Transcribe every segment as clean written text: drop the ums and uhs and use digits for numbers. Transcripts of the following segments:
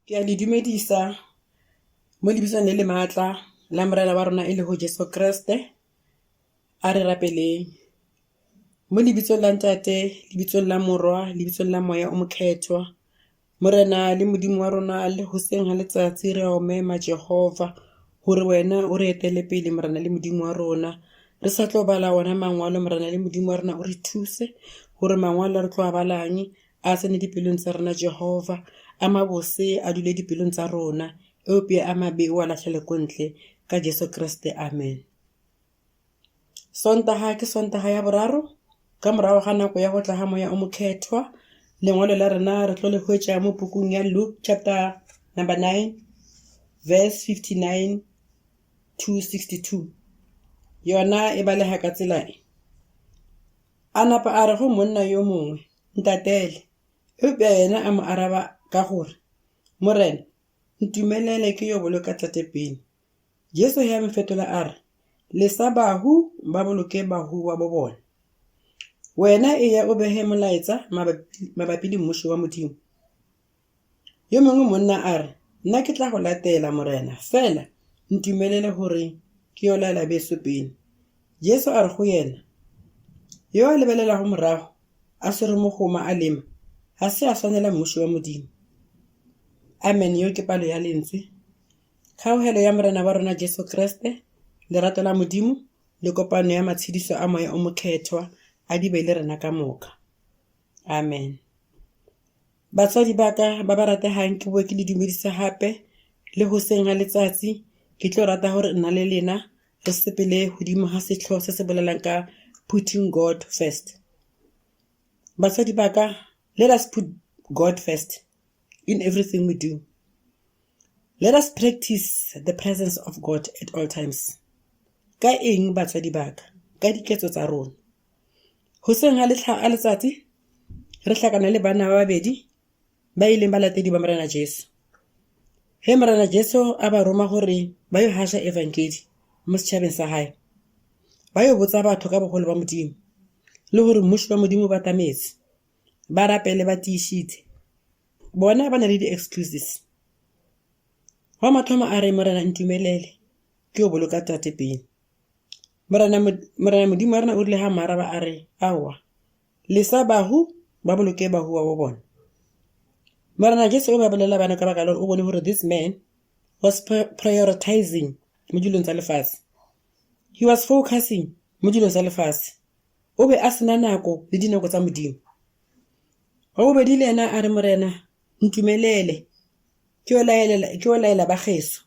Ke a le dumedisa mo lebitsong le le maatla la Morena wa rona e lego Jesu Kriste. A re rapeleng. Mo lebitsong la Ntate, lebitsong la Morwa, lebitsong la Moya o Mokgethwa. Morena le Modimo wa rona le hoseng ha letsatsi re a o mema Jehova hore wena o re etele pele Morena le Modimo wa rona. Re sa tlo bala ona mangwalo Morena le Modimo wa rona o re thuse hore mangwalo a re tlo a balang A tsene dipelong tsa rena Jehova, a mabose a dule dipelong tsa rona, eupša a mabe o a lahlele ko ntle, ka Jesu Kriste, amen. Sontaga ke Sontaga ya boraro ka morago ga nako ya go tla ga Moya o Mokgethwa. Lengwalo la rena re tlo le hwetša mo pukung ya Luke chapter number 9 verse 59 to 62. Yona e balega ka tsela e. A napa a re go monna yo mongwe, Ntatele. Eupša yena a mo araba ka gore, Morena, ntumelele ke yo boloka tate pele. Jesu ge a mo fetola a re, Lesa bahu ba boloke bahu ba bo bona. Wena eya o bege molaetša mabapi le Mmušo wa Modimo. Yo mongwe monna a re, Nna ke tla go latela, Morena, fela ntumelele gore ke yo laela beso pele. Jesu a re go yena, Yo a lebelelago morago a swere mogoma a lema, ga se a swanela mmušo wa Modimo. Amen. Yeo ke palo ya lentswe. Kgaogelo ya Morena wa rona Jesu Kriste, lerato la Modimo le kopano ya matshediso a Moya o Mokgethwa a di be le rena ka moka. Amen. Batswadi ba ka ba ba rategang ke boe ke le dumedise gape le goseng ga letsatsi ke tlo rata gore nna le lena re sepele godimo ga setlhogo se se bolelang ka putting God first. Batswadi ba ka let us put God first in everything we do. Let us practice the presence of God at all times. Ka eng batswadi ba ka? Ka diketso tsa rona. Hoseng ga a letsatsi re hlakana le banna ba babedi ba ileng balatedi ba Morena Jesu. Ge Morena Jesu a ba roma gore ba yo haša evangedi mo setšhabeng sa gae, ba yo botsa batho ka bogolo ba Modimo le gore mmušo wa Modimo o batametse, ba rapele ba tiišitše. Bona ba na le di-excuses. Wa mathomo a re, Morena ntumelele ke yo boloka tate pele. Morena, Morena Modimo wa rena o rile ga mo araba a re, Aowa, lesa bahu ba boloke bahu ba bo bona. Morena Jesu o be a bolela bana ka baka la gore o bone gore this man was prioritizing mo dilong tsa lefase. He was focusing mo dilong tsa lefase. O be a sena nako le dinako tsa Modimo. Wa bobedi le yena a re, Morena, ntumelele ke yo laela ba geso.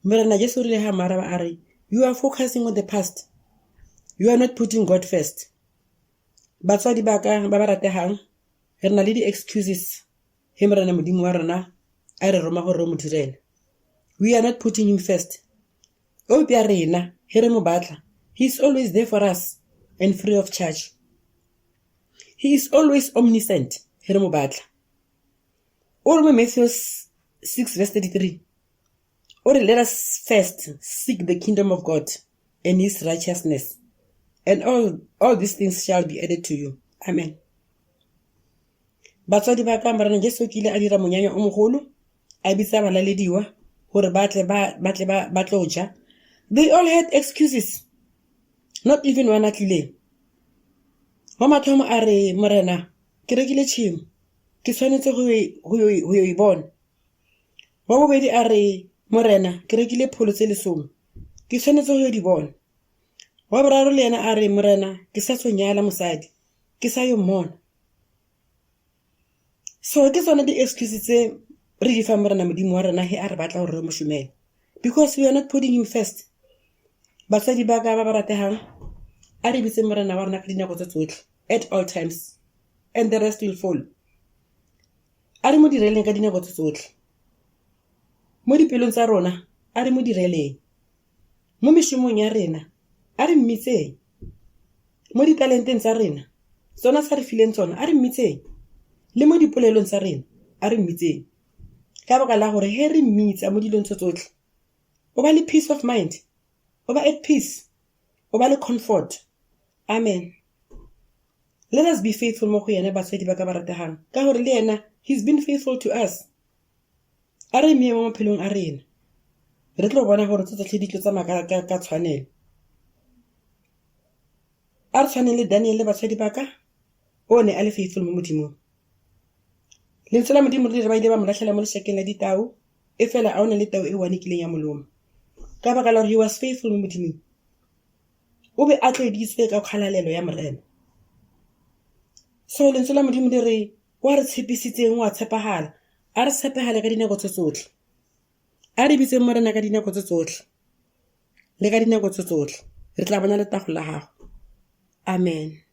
Morena Jesu o rile ga mo araba a re, You are focusing on the past. You are not putting God first. Batswadi ba ka ba ba rategang, re na le di-excuses ge Morena Modimo wa rena a re roma gore re mo direle. We are not putting him first. Eupša rena ge re mo batla, he is always there for us and free of charge. He is always omniscient ge re mo batla. O re mo Matthew 6 verse 33, O re, Let us first seek the kingdom of God and his righteousness, and all, all these things shall be added to you. Amen. Batswadi ba ka Morena Jesu o kile a dira monyanya o mogolo, a bitsa balalediwa gore ba tle ba ba tle ba ba tlo ja. They all had excuses. Not even one a tlileng. Wa mathomo a re, Morena, ke rekile tšhemo, ke tshwanetse go yo e bona. Wa bobedi a re, Morena, ke rekile pholo tse lesome, ke tshwanetse go yo di bona. Wa boraro le yena a re, Morena, ke sa tlo nyala mosadi, ke sa yo mmona. So ke tsone di-excuse tse re di fang Morena Modimo wa rena he a re batla gore re mo šomele because we are not putting him first. Batswadi ba ka ba ba rategang, a re bitseng Morena wa rena ka dinako tse tsotlhe at all times and the rest will follow. A re mo direleng ka dinako tse tsotlhe. Mo dipelong tsa rona, a re mo direleng. Mo mešomong ya rena, a re mmitseng. Mo ditalenteng tsa rena, tsona tsa re fileng tsona, a re mmitseng. Le mo dipolelong tsa rena, a re mmitseng. Ka baka la gore he re mmitsa mo dilong tse tsotlhe, o ba le peace of mind, o ba at peace, o ba le comfort. Amen. Let us be faithful mo go yena batswadi ba ka ba rategang ka gore le yena he's been faithful to us. A re mmeye mo maphelong a rena. Re tlo bona gore tse tsotlhe di tlo tsamaya ka, ka, ka tshwanelo. A re tshwaneng le Daniel le batswadi ba ka, o ne a le faithful mo Modimong. Lentswe la Modimo le re ba ile ba mo lahlela mo lešakeng la ditau, e fela a o na le tau e one e kileng ya moloma. Ka baka la gore he was faithful mo Modimong. O be a tloditswe ka kgalalelo ya Morena. So lentswe la Modimo le re wa re tshepisitseng wa tshepagala, a re tshepagale ka dinako tse tsotlhe. A re bitseng Morena ka dinako tse tsotlhe le ka dinako tse tsotlhe re tla bona letago la gago. Amen.